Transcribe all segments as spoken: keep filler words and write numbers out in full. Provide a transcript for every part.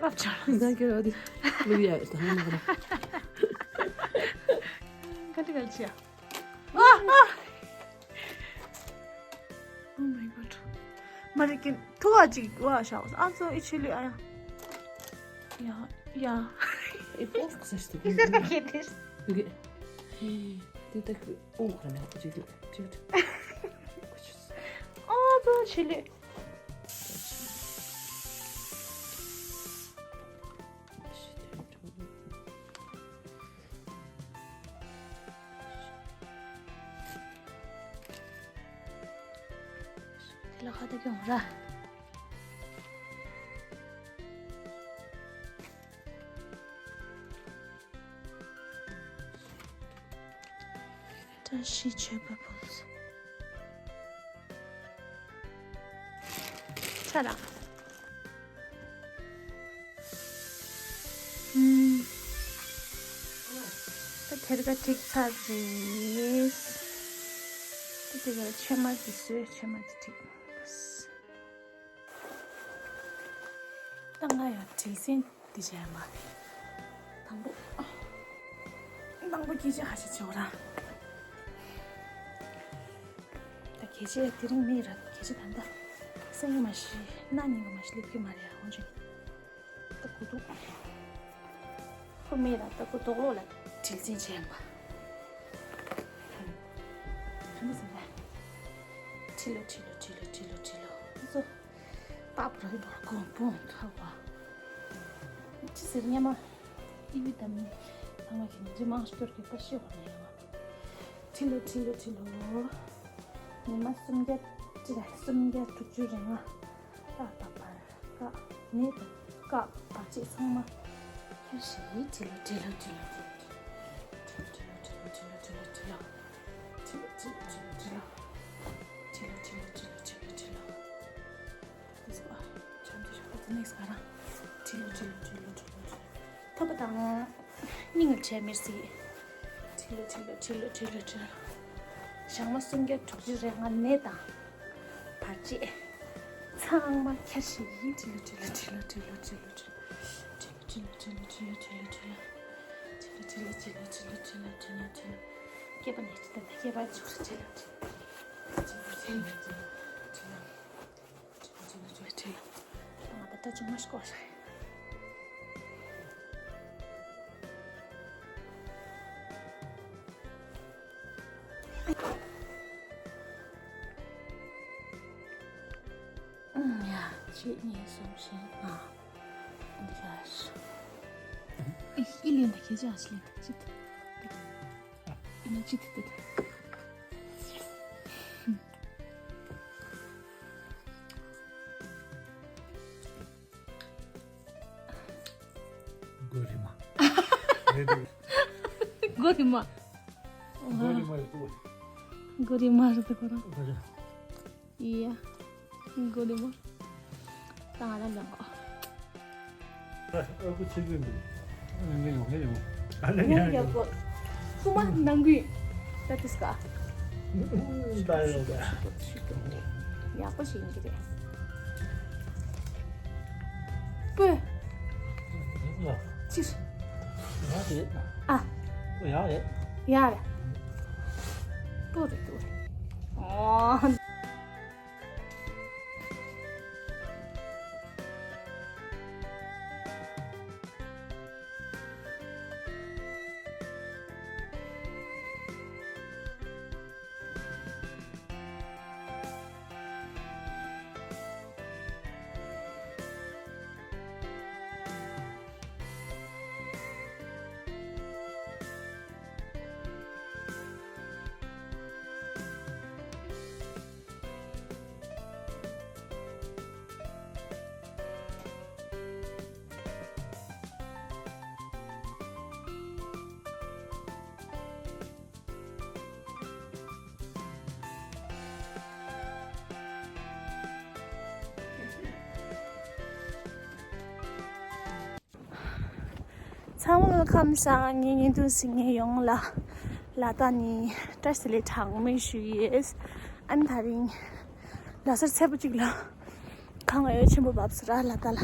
ལབ་ཆ། ད་ཁྱོད་ར་དེ་ལུག་ཡ་ད་ཧ་མ་ག་ར། ག་ཏི་ག་ལ་ཆི་ཡ། ཨ་ཨ། Oh my god. མ་རེད་ཀྱི་ཐུ་བ་ཅིག་བ་ཤག་ཨ་ཙོ་ཨི་ཆི་ལི་ཨ་ཡ། ཡ་ཡ། ཨི་པོ་ཁ་སེ་སྟུ། ཨི་ཟེར་ག་གེ་ཏེ། ཨི་གེ། ཧེ། དེ་ད་ཁུ་ཨོ་ཁ་མེ་ཅིག་ཅིག་ཅིག་ཨ་ཙོ་ཆི་ལི། དེ་ལ་ཁ་ཏ་གྱོང་ར། བཀྲ་ཤིས་མཆོད་པ་ཕུལ། ཆ་ར། ཨུམ། ད་དེར་ག་ཁྲིག་ཚར་རེད། ད་དེ་ག་ཕྱེ་མར་འདི་བཟོས་ཕྱེ་མར་འདི་ཁྲིག་ད་ང་ཡང་དྲིལ་ཟིན་འདི་བྱས་མ། དང་པོ། དང་པོ་སྐད་ཆ་ཧ་ཤི་ཆེ་བ་ར། ད་ཁྱེད་ཆེ་དེ་རིང་མེད་ར་ཁྱེད་ཆེ་ད་ལྟ། སེང་མ་ཤི་ན་ཉིན་ག་མ་ཤི་ལེབ་ཀི་མ་རེད་ཧོན་ཅིང་། ད་གུ་དུ། ཁོ་མེད་ར་ད་གུ་དོག་ལོ་ལ་དྲིལ་ཟིན་བྱས་མ། ཁ་མི་ཟིན་ལ། ཁྲི་ལོ་ཁྲི་ལོ་ཁྲི་ལོ་ཁྲི་ལོ་ཁྲི་ལོ། ཨུ་ཚོ། པ་པ་ར་བར་གོང་པོང་ཐག་པ། ཅི་ཟེར་ཉེ་མ། ཨི་བི་དམ་ནི། ཚང་མ་གི་ནི་རི་མང་སྐྱོར་གི་པ་ཤི་བ་ནི་ཡང་། ཁྲི་ལོ་ཁྲི་ལོ་ཁྲི་ལོ། ཉི་མ་སུམ་བརྒྱ་ཅི་རེད་སུམ་བརྒྱ་དྲུག་ཅུ་རེ་ལྔ། ཏག་ཏག་པར་ཀ་ནི་ཀ་བར་ཆད་ཚང་མ་ཁྱེར་ཤི་ཁྲི་ལོ་ཁྲི་ལོ་ཁྲི་ལོ་ཁྲི་ལོ། ཁྲི་ལོ་ཁྲི་ལོ་ཁྲི་ལོ་ཁྲི་ལོ་ཁྲི་ལོ། ཁྲི་ལོ་ཁྲི་ལོ་ཁྲི་ལོ་ཁྲི་ལོ། ཁྲི་ལོ་ཁྲི་ལོ་ཁྲི་ལོ་ཁྲི་ལོ་ཁྲི་ལོ། དེ་ཚོ་ཨ། ཆམ་དེ་ཤོག་དེ་ཚོ་ནེགས་ག་རང་། ཁྲི་ལོ་ཁྲི་ལོ་ཁྲི་ལོ་ཁྲི་ལོ་ཁྲི་ལོ། ཐོབ་པ་དང་། སྙིང་ལ་བྱས་མེར་སྲིད། ཁྲི་ལོ་ཁྲི་ལོ་ཁྲི་ལོ་ཁྲི་ལོ་ཁྲི་ལོ། ཞག་མ་སུམ་བརྒྱ་དྲུག་ཅུ་རེ་ལྔ་ནད་དང་། བར་ཆད། ཚང་མ་ཁྱེར་ཤི་ཡིན་ཁྲི་ལོ་ཁྲི་ལོ་ཁྲི་ལོ་ཁྲི་ལོ་ཁྲི་ལོ། ཁྲི་ལོ་ཁྲི་ལོ་ཁྲི་ལོ་ཁྲི་ལོ། སྐྱེས་པ་ནས་ཁྲི་ལོ་ཁྲི་ལོ་ཁྲི་ལོ་ཁྲི་ལོ། སྐྱེས་པ་ནས་ཁྲི་ལོ་ཁྲི་ལོ་ཁྲི་ལོ། ཁྲི་ལོ་ཁྲི་ལོ་ཁྲི་ལོ་ཁྲི་ལོ། ང་ད་ལྟ་ཅུང་མ་ཤི་གོ་ཤ། ཡ། གཅིག་གཉིས་གསུམ་བཞི་ལྔ། འདི་ར། ཨི་ལེན་ད་ཁྱེད་ཅག་ཨ་ཤི་ལེན་ད་གཅིག་ད། ཨི་ན་གཅིག་ད་ད། གོ་རི་མ། རེད་འདུག་གོ་རི་མ། གོ་རི་མ་རེད་འདུག་གོ་རི་མ་རེད་འདུག་གོ་ར། གོ་རི། ཡ། གོ་རི་མ། ད་ང་རང་ལ་གོ། ཨ་ཁུ་ཆེ་གི་འདུག་ངས་ཡོང་ངས་ཡོང་། ཨ་ནི་ངས་ཡོང་གོ། སུ་མ་ནང་གི། ད་ཏིས་ཀ། ད་ཡོང་ག་ཡག་པོ་ཞིག་ཡིན་གྱི་རེད། པོ། ཅིར། ཡག་རེད། ཨ། ཡག་རེད། ཡག་རེད། པོ་རེད་དོ། ཨོ། ཚང་མ་ལ་ཁམས་བཟང་། ངའི་བརྙན་ཐུང་གཟིགས་མཁན་ཡོངས་ལ་ལ་དྭགས་ནས་བཀྲ་ཤིས་བདེ་ལེགས་གྲངས་མེད་ཞུ་ཡིས། ཨ་ནི་ད་རིང་ལ་གཟའ་ཚེས་པ་གཅིག་ལ་གངས་འོད་ཆེན་པོ་བབས་སོང་ར་ལ་དྭགས་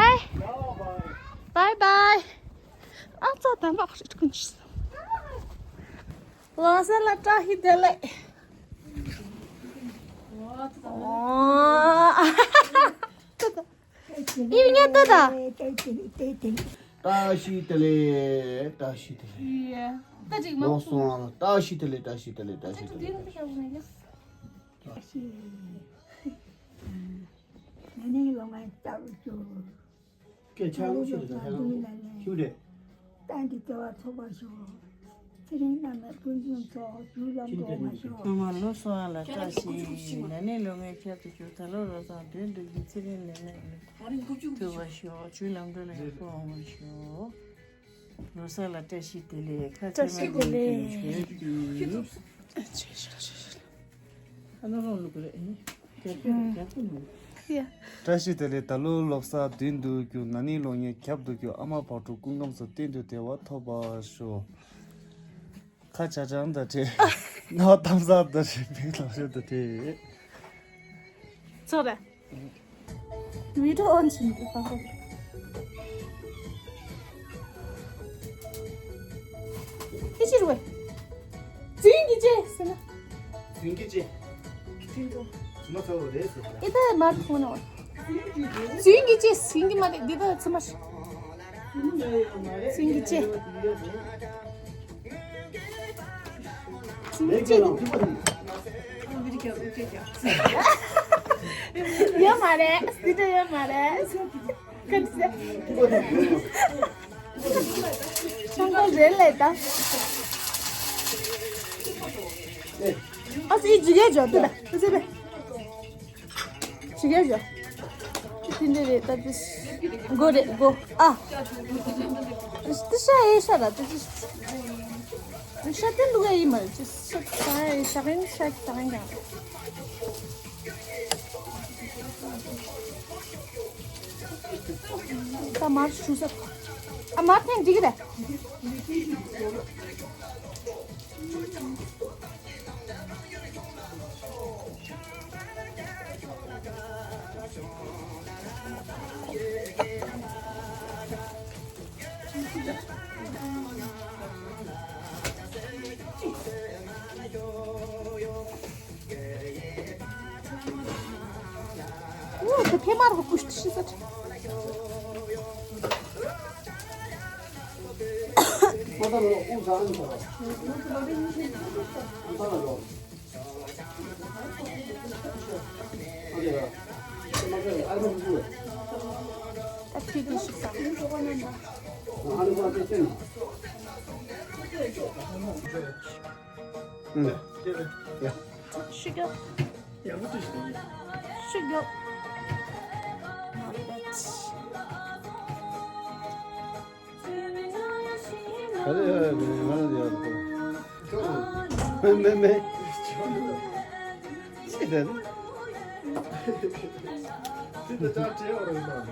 bye. Bye bye. ཨ་ཙ་ད་མ་ཁ་ཁུན་ཆི། ལོ་སར་ལ་བཀྲ་ཤིས་བདེ་ལེགས། ཨོ། ཡིན་ཉེ་ཏོ་ད། བཀྲ་ཤིས་བདེ་ལེགས། བཀྲ་ཤིས་བདེ་ལེགས། ད་ཅིག་མ། ལོ་སོང་ལ་བཀྲ་ཤིས་བདེ་ལེགས། བཀྲ་ཤིས་བདེ་ལེགས། བཀྲ་ཤིས་བདེ་ལེགས། ན་ནིང་ལོ་ལྔའི་སྐྱབས་བཅོལ། སྐད་ཆ་ལོག་ཤོད་དང་ཧེ་ལོག་ཤོད་རེད། ཏན་ཏིག་བདེ་བ་ཐོབ་པར་ཤོག། ཚེ་རིང་བླ་མའི་ཕུན་སུམ་ཚོགས། རྒྱུ་ལམ་འགྲོ་བར་ཤོག། ཨ་མ་ལོ་སོང་ལ་བཀྲ་ཤིས། ན་ནིང་ལོ་ལྔའི་སྐྱབས་བཅོལ། ད་ལོ་ལོ་ཚང་བདུན་དུ་རྒྱུ། ཚེ་རིང་ནད་མེད་ལ་ཐུབ་པར་ཤོག། རྒྱུ་ལམ་འགྲོ་ལ་ཡག་པོ་འོང་བར་ཤོག། ལོ་གསར་ལ་བཀྲ་ཤིས་བདེ་ལེགས། ཁ་ཆེ་མ་བདེ་ལེགས། ཨ་ནོ་རང་ལུག་རེད། བཀྲ་ཤིས་བདེ་ལེགས། ད་ལོ་ལོ་གསར་བདུན་དུ་རྒྱུ། ན་ནིང་ལོ་ལྔའི་སྐྱབས་སུ་འགྲོ། ཨ་མ་བག་དྲོ་སྐུ་ཁམས་བཟང་། གཏན་དུ་བདེ་བ་ཐོབ་པར་ཤོག། ཁ་ཆ་ཆང་དང་བྲལ། ནོ་ཐམ་སབ་དང་ཞིམ་པའི་ལག་ཤེས་དང་བྲིས། ཚོ་རེད། བི་ཌི་ཡོ་ཨོན་བྱེད་འདུག་ཧ་ཧ། ཨེ་ཕྱིར་བས། རྫུན་གྱི་ལྕེ་ཟེར་ན། རྫུན་གྱི་ལྕེ། རྫུན་གྱི་ལྕེ། མ་ཚ་བོ་རེད་ཟེར་ན། ཨེ་ད་མར་ཐོང་ན་བ། རྫུན་གྱི་ལྕེ་ཟིན་གྱི་མ་རེད་འདི་ད་ཚི་མ་ཤི། རྫུན་གྱི་ལྕེ། ཡོད་མ་རེད། འདི་འདྲ་ཡོད་མ་རེད། ཁ་ཆེ། ཆང་ཀ་རེད་ལས་ད། ཨ་སི་ཇི་གེ་ཇོ་ཏི་ད་ཨ་སི་བེ། ཇི་གེ་ཇོ། ཏི་འདི་རེད་ད་ཏི། གོ་རེད་གོ། ཨ། ཏི་ཤ་ཨེ་ཤ་ར་ཏི་ཏི། ཤ་ཏི་ལུག་ཨེ་ཡི་མ་རེད་ཏི་ཤ་ཏི་ཤ་ཨེ་ཤ་གིན་ཤ་ཏི་ཤ་གིན་ཀྱང་། ད་མར་ཞུ་ས། ཨ་མར་ཐེངས་འགྲིག་གི་རེད། ཨོ་དེ་ཕེ་མར་གོ་ཀུཤ་ཤི་ས། ད་ཁྱི་དེ་ཤི་ས། ཨུམ། ཡ། ཤི་གི། ཤི་གི། Not bad. ག་རེ་ཡ་ཡ་མེད་ང་རང་ཡ་མེད་མེད། ཅི་རེད། དེ་ད་ཅག་བྲེལ་བ་རེད་མ།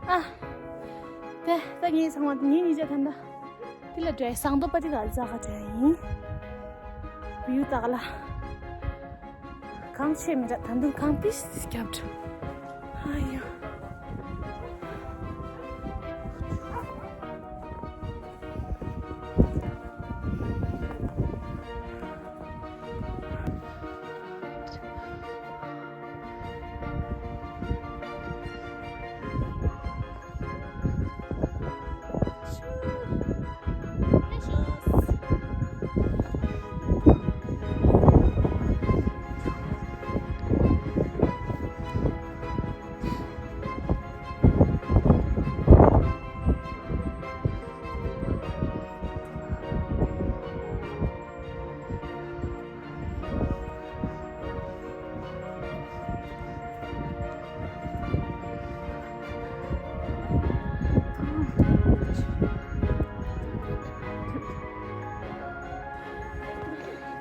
ཨ། དེ་ད་ངའི་ཚང་མ་དེ་ངའི་གཉིས་ཆ་ཁན་ད། དེ་ལ་འདྲ་ཟངས་མདོག་པ་དེ་ག་ལ་ཙག་ག་འདྲ་ཡིན། བིའུ་ད་ག་ལ། གང་ཆེ་མི་འདྲ་ད་དུང་གང་པིས་སྐྱབས་འགྲོ། ཨ་ཡ།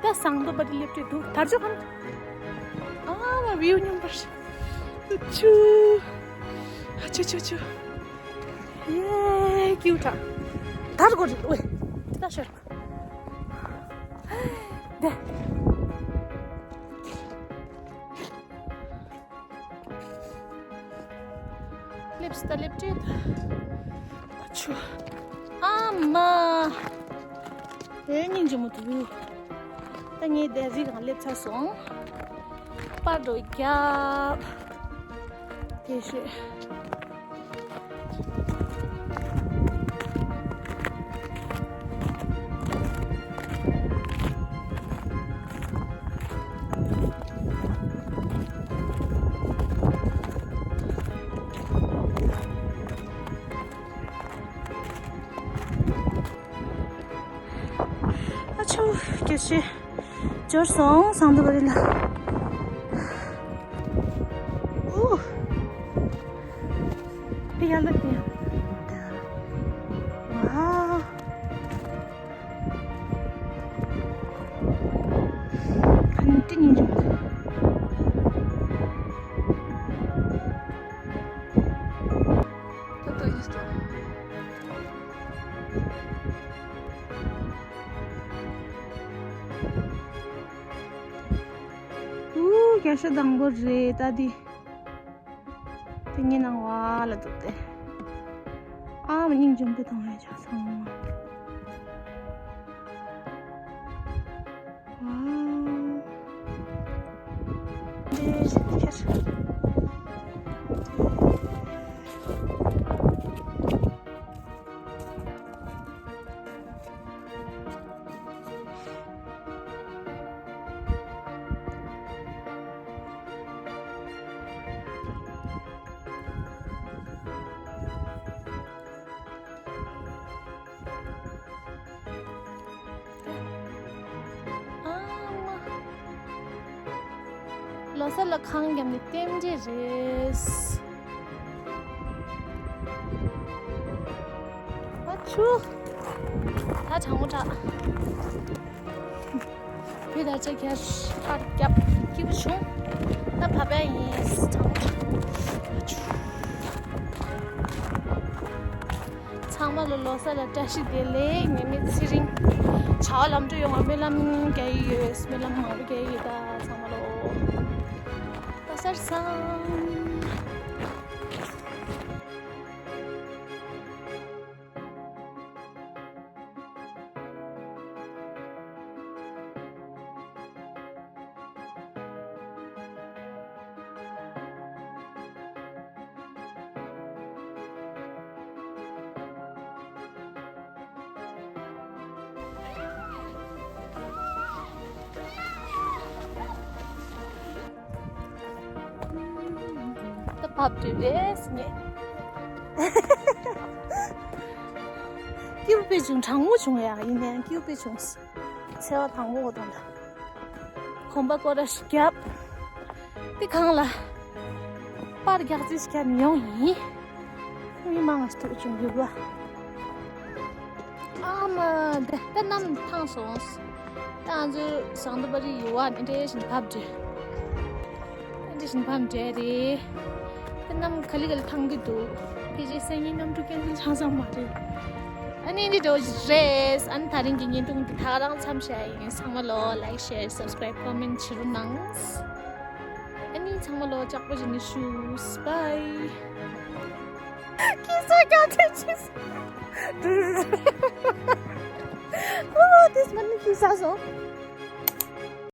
ད་ཟངས་མདོག་པ་དེ་སླེབས་འདུག་དར་ལྕོག་གམ། ཨ་མ་བིའུ་སྙོམས་པར། ཆུ། ཆུ་ཆུ་ཆུ། ཡེ་ཀིའུ་ཊ། དར་གོ་རེད་ཝེ། ད་ཤར། དེ། སླེབས་ད་སླེབས་ཏེ། ཨ་ཆུ། ཨ་མ། དེ་སྙིང་རྗེ་མོ་འདུག་ད་ངས་དེ་རི་སྒང་སླེབས་ཚར་སོང་། པར་འགྲོ་རྒྱབ། དགེ་བཤེས། ཨ་ཆུ། དགེ་བཤེས། འབྱོར་སོང་ཟངས་མདོག་དཔལ་རི་ལ། ཨུ། དེ་ཡར་ལ་དེ་ཡང་། ཝའོ། ཕན་ཏི་ཉིན་བྱུང་། ཏོག་ཏོག་ཡིན་སྟོ། ཨུ། རྒྱ་ཤ་དང་པོ་རེད་ད་འདི། དེ་ངའི་ནང་བ་ལ་འདུག་སྟེ། ཨ་མ་སྙིང་འཇོམས་པའི་དང་ཡ་ཆགས་སོང་། ཝའོ། འདི་ཁྱེར། ཨ་མ། ལོ་གསར་ལ་ཁང་བརྒྱབ་ནས་རྟེན་འབྲེལ་རེད། ཨ་ཆུ། ད་གྲང་མོ་དྲགས། བུ་དར་ཆ་ཁྱེར་ཕར་བརྒྱབ་སྐྱིད་པོ་བྱུང་། ད་བབས་ཡ་ཡིན་གྲང་མོ་དྲགས། ཨ་ཆུ། ཚང་མ་ལ་ལོ་གསར་ལ་བཀྲ་ཤིས་བདེ་ལེགས། ཉེས་མེད་ཚེ་རིང་། བྱ་བ་ལམ་འགྲོ་ཡོང་བ་སྨོན་ལམ་རྒྱག་གི་ཡོད། སྨོན་ལམ་མང་པོ་རྒྱག་གི་ཡོད། ད་ཚང་མ་ལོ་ལོ་གསར་བཟང་། ད་བབས་འགྲོ་རེད་ངས། སྐྱིད་པོ་དཔེ་བྱུང་། གྲང་མོ་བྱུང་ཡ། ཡིན་ནའང་སྐྱིད་པོ་དཔེ་བྱུང་། ཚེས་པ་དང་པོ་དང་འདྲ། གོམ་པ་སྐོར་ར་ཞིག་བརྒྱབ། དེ་གང་ལ། པར་རྒྱག་རྩིས་ཞིག་བརྒྱབ་ནས་ཡོང་ཡིན། མི་མང་ང་ཐུག་བྱུང་ཡོད་པ། ཨ་མ་དེ་ད་གནམ་ཐང་སོང་། ད་ང་ཚོའི་ཟངས་མདོག་དཔལ་རི་ཡི་ཡུར་བ་ནས་འདྲེ་བཞིན་བབས་འདྲེ། འདི་བཞིན་ཕམ་འདྲ་རེད། དེ་གནམ་ག་ལེ་ག་ལེ་ཐང་གི་འདུག་ཕལ་ཆེར་སང་ཉིན་གནམ་གྲུ་ཀན་སེལ་ཆགས་ས་མ་རེད། ཨ་ནི་འདི་འདྲ་བོ་ཞིག་རེད། ཨ་ནི་ད་རིང་གི་བརྙན་ཐུང་འདི་ད་ག་རང་མཚམས་བཞག་ཡིན། ཚང་མ་ལོ་like, share, subscribe, comment བྱེད་རོགས་གནང་། ཨ་ནི་ཚང་མ་ལོ་ལྕགས་པོ་བྱས་ནས་བཞུགས། Bye. ཁྱི་ས་རྒྱག་ཐེ་ཆིས། ཨོ་དེ་སྨན་ནི་ཁྱི་ས་སོང་།